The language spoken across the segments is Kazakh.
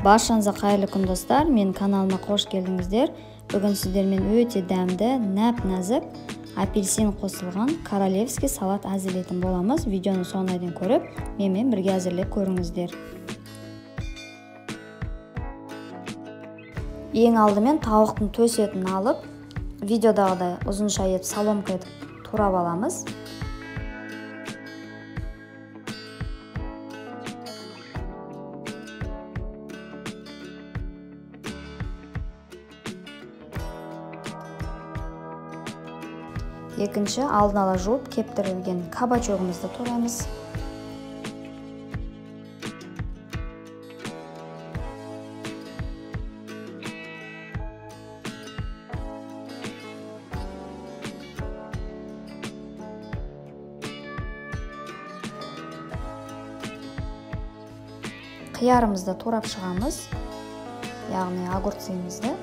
Баршаңызға қайырлы күн, достар. Менің каналыма қош келдіңіздер. Бүгін сіздермен өте дәмді, нәп-нәзік апельсин қосылған королевский салат әзірлейтін боламыз. Видеоны соңына дейін көріп, менімен бірге әзірлеп көріңіздер. Ең алдымен тауықтың төс етін алып, видеодағыдай ұзынша етіп соломка етіп турап аламыз. Екінші, алдын ала жуып кептірілген кабачогымызды тураймыз. Қиярымызды турап шығамыз, яғни огурцымызды.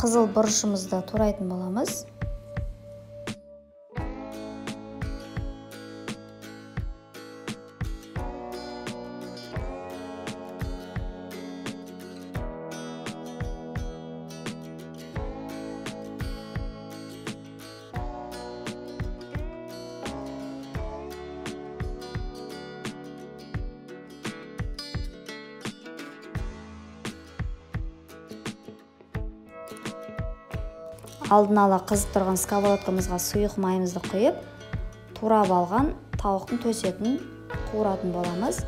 Қызыл бұрышымызды турайтын боламыз. Алдын ала қызып тұрған сковородкамызға сұйық майымызды құйып, турап алған тауықтың төс етін қуыратын боламыз.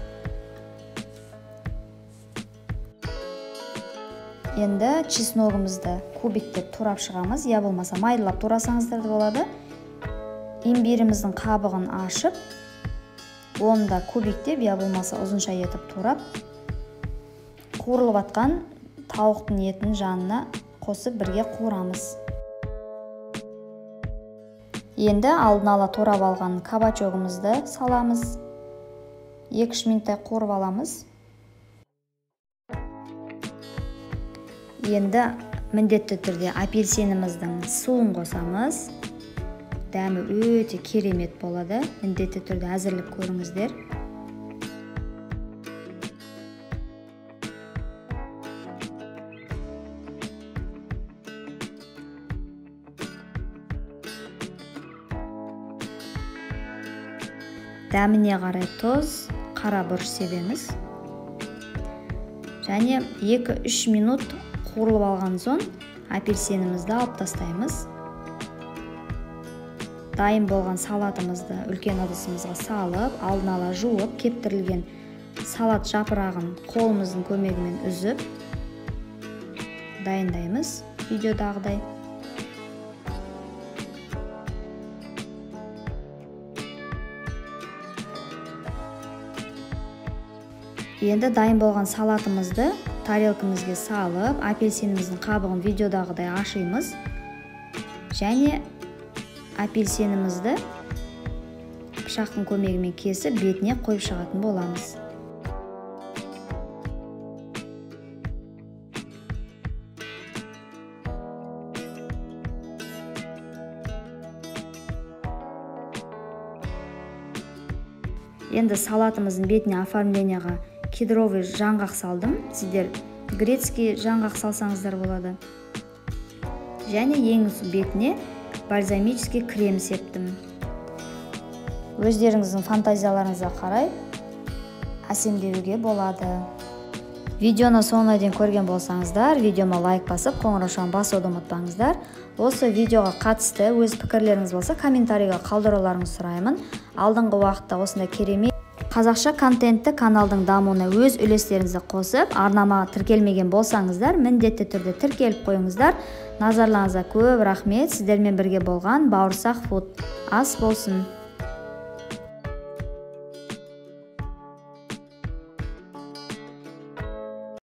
Енді чесногымызды кубиктеп турап шығамыз, я болмаса майдалап турасаңыздар да болады. Имбиріміздің қабығын ашып, оны да кубиктеп, я болмаса ұзынша етіп турап, қуырылып атқан тауықтың етін жанына қосып бірге қуырамыз. Енді алдын ала турап алған кабачогымызды саламыз. 2-3 минуттай қуырып аламыз. Енді міндетті түрде апельсиніміздің суын қосамыз. Дәмі өте керемет болады. Міндетті түрде әзірлеп көріңіздер. Дәміне қарай тұз, қара бұрыш себеміз. Және 2-3 минут қуырылып алған соң апельсинімізді алып тастаймыз. Дайын болған салатымызды үлкен ыдысымызға салып, алдын ала жуып, кептірілген салат жапырағын қолымыздың көмегімен үзіп дайындаймыз видеодағыдай. Енді дайын болған салатымызды тарелкамызге салып, апельсиніміздің қабығын видеодағыдай ашимыз. Және апельсинімізді пышақтың көмегімен кесіп, бетіне қойып шығатын боламыз. Енді салатымыздың бетіне оформленияға кедровый жаңғақ салдым. Сіздер грецкий жаңғақ салсаңыздар болады. Және ең бетіне бальзамический крем септім. Өздеріңіздің фантазияларыңызға қарай әсемдеуге болады. Видеоны соңына дейін көрген болсаңыздар, видеома лайк басып, қоңыраушаны басуды ұмытпаңыздар. Осы видеоға қатысты өз пікірлеріңіз болса, комментарийға қалдыруларыңызды сұраймын. Алдыңғы уақытта осындай керемет қазақша контентті каналдың дамуына өз үлестеріңізді қосып, арнама тіркелмеген болсаңыздар, міндетті түрде тіркеліп қойыңыздар. Назарларыңызға көп рахмет. Сіздермен бірге болған Бауырсақ Фуд. Ас болсын.